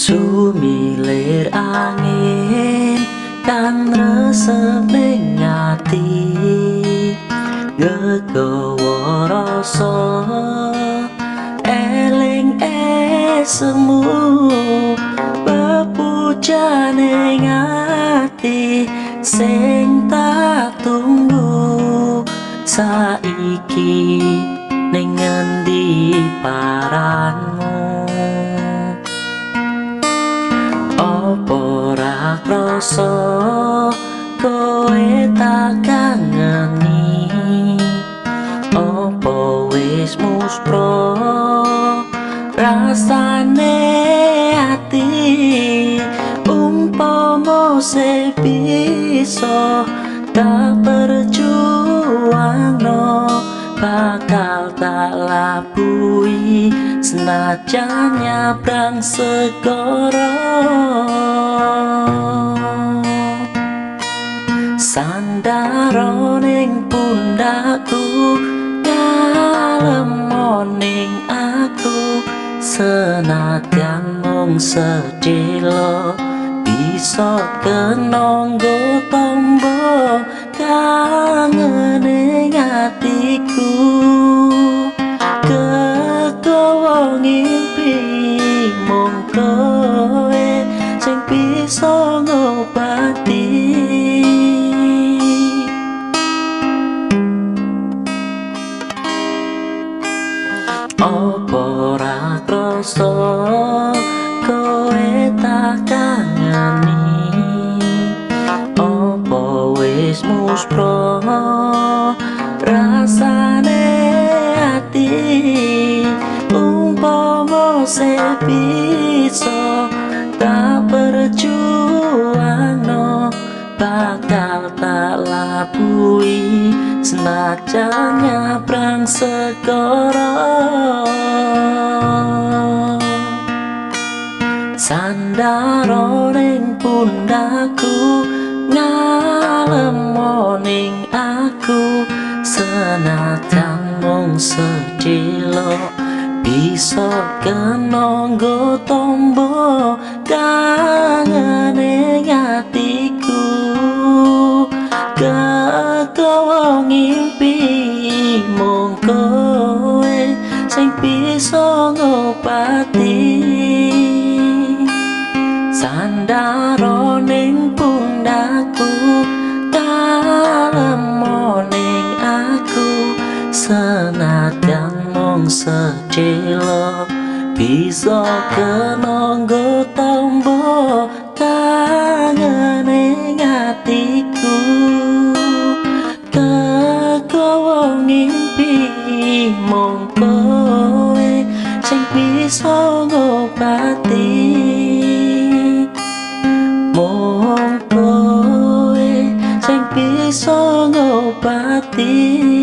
Sumilir angin kang resep ning ati, gegawa rasa eling esemu, pepujane ati sing tak tunggu. Saiki ning ngendi paranmu? Apa ora krasa kowe tak kangeni? Apa wis muspro rasane ati? Umpama se bisa tak perjuangno, bakal tak labuhi senajan nyabrang segara. Sandaro ning pundakku, ngalemo ning aku, senajan mung sedhela bisa kena nggo tombo kangene atiku. Kegawa ngimpi mung kowe sing bisa ngobati. Apa ora krasa kowe tak kangeni? Apa wis muspro rasane ati? Umpama se bisa tak perjuangno, bakal tak labuhi senajan nyabrang segara. Sandaro ning pundakku, ngalemo ning aku, senajan mung sedhela bisa kena nggo tombo kangene atiku. Kegawa ngimpi mung kowe sing bisa ngobati. Sandaro ning pundakku, ngalemo ning aku, senajan mung sedhela bisa kena nggo tombo kangene atiku. Kegawa ngimpi mung kowe sing bisa ngobati. Mung kowe sing bisa ngobati.